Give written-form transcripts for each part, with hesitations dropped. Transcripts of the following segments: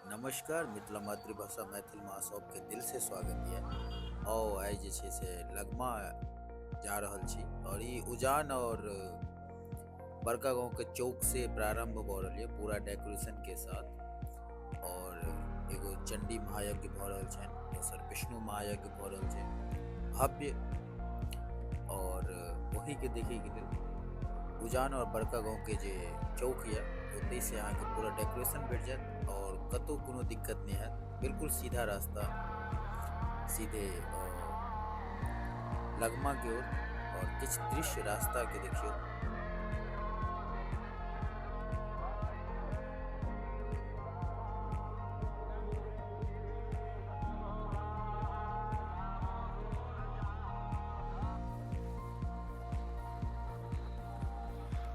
नमस्कार, मिथिला मातृभाषा मैथिल में सबके दिल से स्वागत ये। और आइ जे छै से लगमा जा रहल छी और ई उजान और बड़का गांव के चौक से प्रारंभ भ रहल ये पूरा डेकोरेशन के साथ। और एगो चंडी महायज्ञ भ रहल छनि, दोसर विष्णु महायज्ञ भ रहल छै भव्य। और वही के देखे के लेल उजान और बड़का गांव के जे चौक ये ओतै से अहाँके पूरा डेकोरेशन भेट जायत और कतौ कोनो दिक्कत नहीं हैत, बिल्कुल सीधा रास्ता सीधे लगमा के ओर। और किछु दृश्य रास्ता के देखियौ।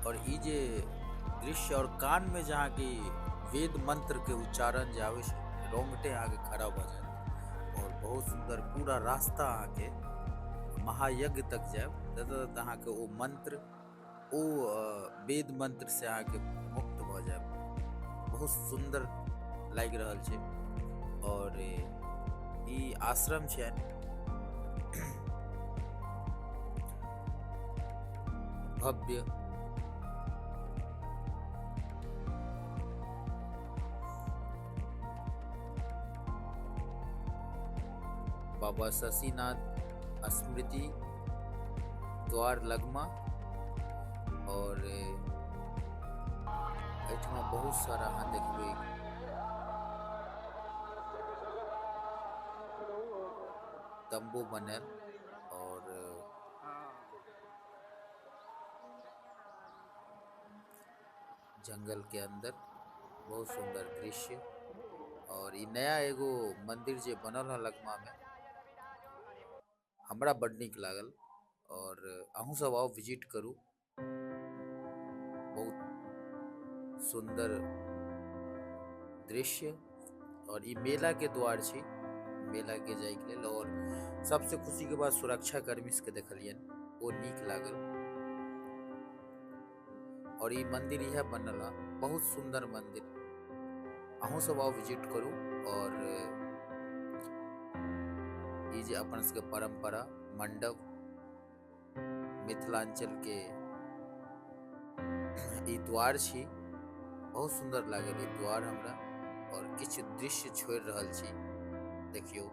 और ई जे दृश्य और कान में जहाँ की वेद मंत्र के उच्चारण जे आवे छै, रोंगटे अहाँके खड़ा भऽ जायत। और बहुत सुंदर पूरा रास्ता अहाँके महायज्ञ तक जायब ततऽ तक अहाँके ओ मंत्र, ओ वेद मंत्र से अहाँके मुक्त भऽ जायब। बहुत सुंदर लागि रहल छै। और ई आश्रम छै भव्य। बाबा शशिनाथ स्मृति द्वार लगमा। और एहिठमा बहुत सारा अहाँ देखबै तंबू बनल और जंगल के अंदर बहुत सुंदर दृश्य। और ई नया एगो मंदिर जे बनल है लगमा में, हमरा बड नीक लागल। और अहूँ सब आओ विजिट करू, बहुत सुंदर दृश्य। और ई मेला के द्वार छी, मेला के जाय के लेल। और सबसे खुशी के बात सुरक्षा कर्मी सबके देखलियन, ओ नीक लागल। और ई मंदिर इएह बनल है, बहुत सुंदर मंदिर। अहूँ सब आओ विजिट करू। और ई जे अपन सबके परंपरा मंडप मिथिलांचल के ई द्वार छी, बहुत सुंदर लागल ई द्वार हमरा। और किछु दृश्य छोड़ि रहल छी, देखियौ।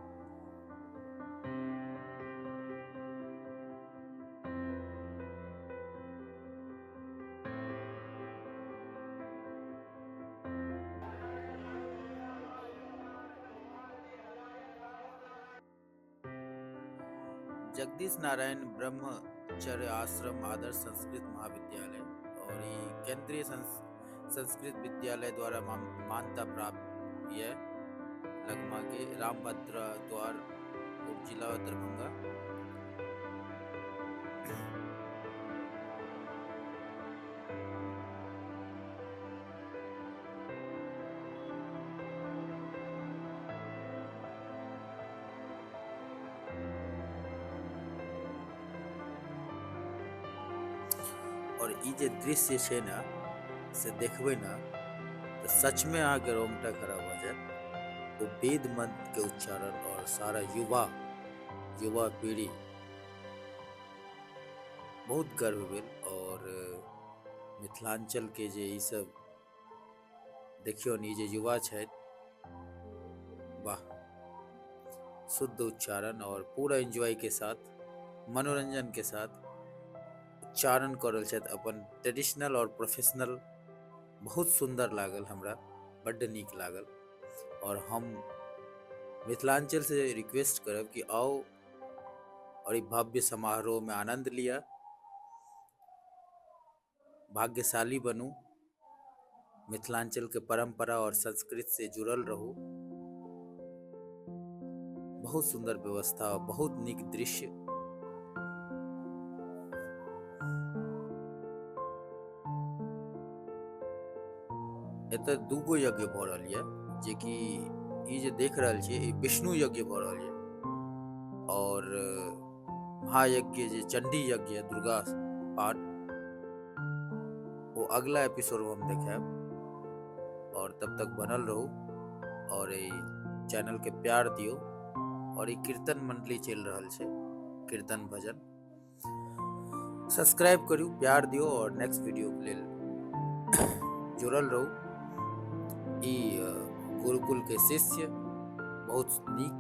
जगदीश नारायण ब्रह्मचर्य आश्रम आदर्श संस्कृत महाविद्यालय और ई केंद्रीय संस्कृत विद्यालय द्वारा मान्यता प्राप्त ये लगमा के रामभद्रा द्वार उपजिला दरभंगा। और ई जे दृश्य छै ने से देखबै ने तऽ सच में अहाँके रोंगटा खड़ा भऽ जायत। ओ वेद मंत्र के उच्चारण और सारा युवा युवा पीढ़ी बहुत गर्व भेल। और मिथिलांचल के जे ई सब देखियौ ने, ई जे युवा छथि, वाह, शुद्ध उच्चारण और पूरा एंजॉय के साथ, मनोरंजन के साथ उच्चारण कऽ रहल छथि अपन ट्रेडिशनल और प्रोफेशनल। बहुत सुंदर लागल हमरा, बड्ड नीक लागल। और हम मिथिलांचल से रिक्वेस्ट करब कि आओ और ई भव्य समारोह में आनंद लिअ, भाग्यशाली बनू, मिथिलांचल के परंपरा और संस्कृति से जुड़ल रहू। बहुत सुंदर व्यवस्था, बहुत नीक दृश्य। एतऽ दूगो यज्ञ भऽ रहल ये, जेकि ई जे देख रहल छियै ई विष्णु यज्ञ भऽ रहल ये और महायज्ञ जे चंडी यज्ञ ये दुर्गा पाठ, ओ अगला एपिसोड में हम देखायब। और तब तक बनल रहू। आओर एहि चैनलके प्यार दियौ। आओर ई कीर्तन मंडली चलि रहल छै, कीर्तन भजन। सब्सक्राइब करू, प्यार दियौ आओर नेक्स्ट वीडियोके लेल जुड़ल रहू। ई गुरुकुलके शिष्य बहुत नीक।